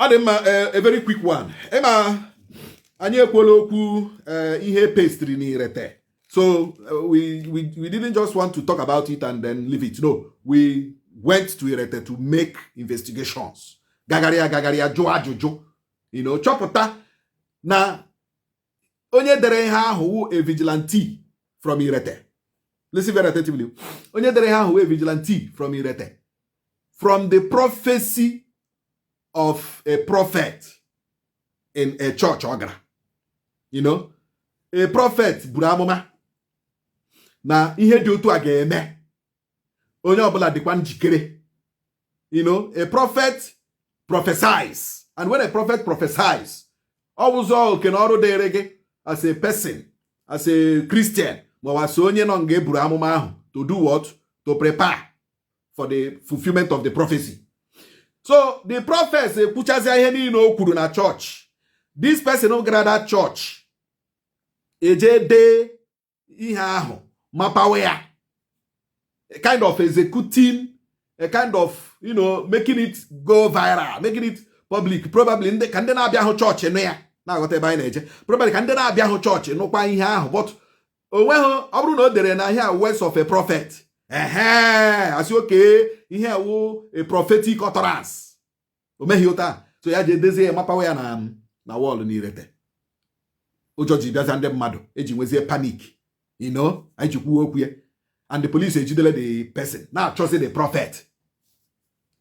Ọ dị mma. A very quick one. Ịma anyị ekwuola okwu ihe pastry na Irete, so we didn't just want to talk about it and then leave it. No, we went to Irete to make investigations, gagharịa gagharịa, jụọ ajụjụ, chọpụta na onye dere ihe ahụ wụ a vigilante from Irete. Listen very attentively. Onye dere ihe ahụ wụ a vigilante from Irete, from the prophecy of a prophet in a church ọ gara. A prophet buru amụma na ihe dị otu a ga-eme, onye ọbụla dịkwa njikere. A prophet prophesies, and when a prophet prophesies, ọ bụzọ oke na ọrụ dịrị gị as a person, as a Christian, ma ọ bụ as onye nọ nga eburu amụma ahụ, to do what? To prepare for the fulfillment of the prophecy. So the prophet ekwuchazịa ihe niile o kwuru na church. This person gara that church eje dee ihe ahụ, mapawa ya, a kind of executing, a kind of making it go viral, making it public, probably ndị ka ndị na-abịa hụ chọọchị nụ ya, na-aghọta ebe anyị na-eje, probably ka ndị na-abịa hụ chọọchị nụkwa ihe ahụ. But onweghị, ọ bụrụ na o dere na ihe a words of a prophet, ehe, asị oke ihe wụ a prophetic utterance. O meghị ụta, so ya ji edezie ya, mapawa ya na wall na Irete. Ụjọ ji bịaza ndị mmadụ, eji nwezie panic. Anyị ji kwuo okwu ya, and the police ejidere the person na-achọzi the prophet.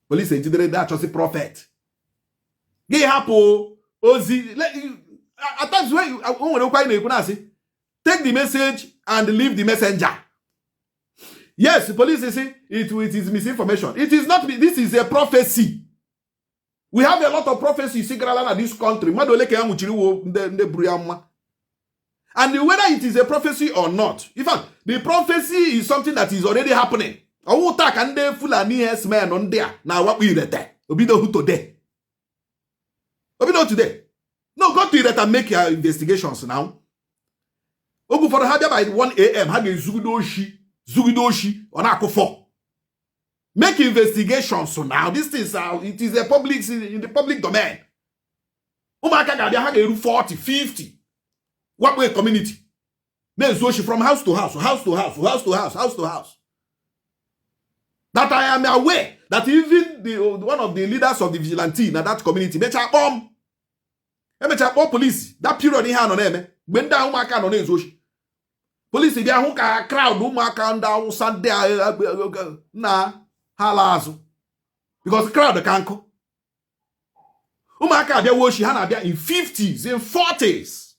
Police ejidere na-achọzi prophet. Gị hapụ ozi. At times when o nwere okwu anyị na-ekwu, na-asị, "Take the message and leave the messenger." Yes, police say it is misinformation. It is not. This is a prophecy. We have a lot of prophecies sigarala na this country. Mmadụ ole ka ya nwụchiri wo ndị buru ya mma? And whether it is a prophecy or not, in fact, the prophecy is something that is already happening. Ọwụ taa ka ndị Fulani herdsmen ndị a na-awakpo Irete obido today? Obido today? No. Go to Irete and make your investigations now. Oge ụfọdụ ha bịa by 1 a.m., ha ga-ezugide oshi, zugide oshi, ọ na-akụ 4. Make investigations now. These things are, it is a public, in the public domain. Ụmụaka ga-abịa, ha ga-eru 40, 50, wakpo a community, na-ezu oshi from house to house, house to house, house to house, house to house. That I am aware that even the one of the leaders of the vigilante na that community mechaa kpọọ m, emechaa kpọọ police. That period ihe a nọ na-eme, mgbe ndị ahụ ụmụaka nọ na-ezu oshi, polisi bịa hụ ka crowd ụmụaka ndị Awụsa ndị a na ha ala azụ, because crowd ka nkụ. Ụmụaka abịawa oshi, ha na-abịa in 50s, in 40s.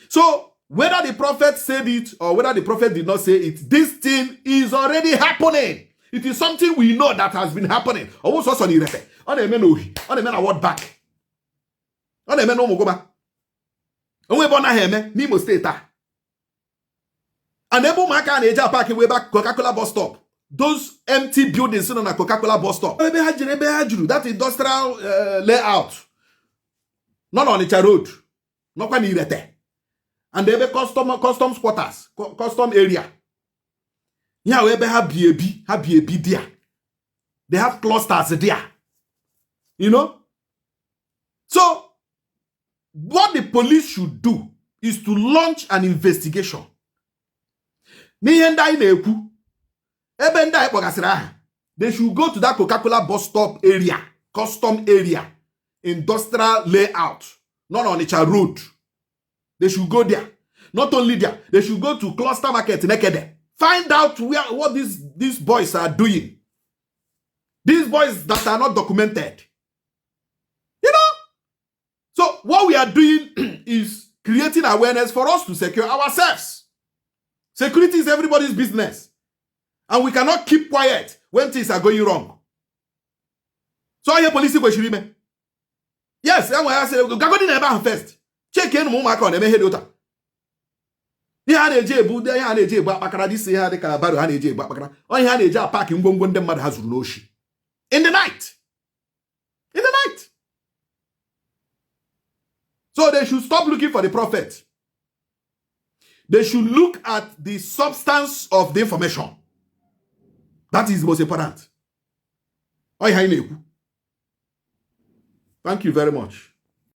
So whether the prophet said it or whether the prophet did not say it, this thing is already happening. It is something we know that has been happening. Ọ bụ sọsọ na Irete, ọ na-eme n'Ohi, ọ na-eme na World Bank, ọ na-eme na Ụmụgụma, onwe ebe ọ naghị eme n'Imo Steeti a. And ebe ụmụaka na-eji apaki wee ebe Coca-Cola bus stop, those empty buildings nọ na Coca-Cola bus stop, ebe ha jiri, ebe ha juru that industrial layout nọ n'Ọnịcha Road, nọkwa n'Irete, and ebe customs quarters, custom area ya wụ ebe ha bi ebi, ha bi ebi there. They have clusters there. So what the police should do is to launch an investigation n'ihe ndị anyị na-ekwu, ebe ndị anyị kpọgasịrị aha. They should go to that Coca-Cola bus stop area, custom area, industrial layout nọ n'Ọnịcha Road. They should go there. Not only there, they should go to Cluster Market, Nekede, find out where, what these boys are doing, these boys that are not documented. So what we are doing is creating awareness for us to secure ourselves. Security is everybody's business, and we cannot keep quiet when things are going wrong. So ihe polisi kwesịrị ime, yes, enwe ya sị gagodi na ebe ahụ first, check enu ma ụmụaka ọ na-eme ihe dị ụta. Ihe a na-eji ebu, ihe a na-eji ebu akpakara dịsi, ihe a dịka barrow ha na-eji ebu akpakara, ọ ihe a na-eji apaki ngwongwo ndị mmadụ ha zuru n'oshi in the night, in the night. So they should stop looking for the prophet. They should look at the substance of the information. That is the most important. Ọ ihe anyị na-ekwu. Thank you very much.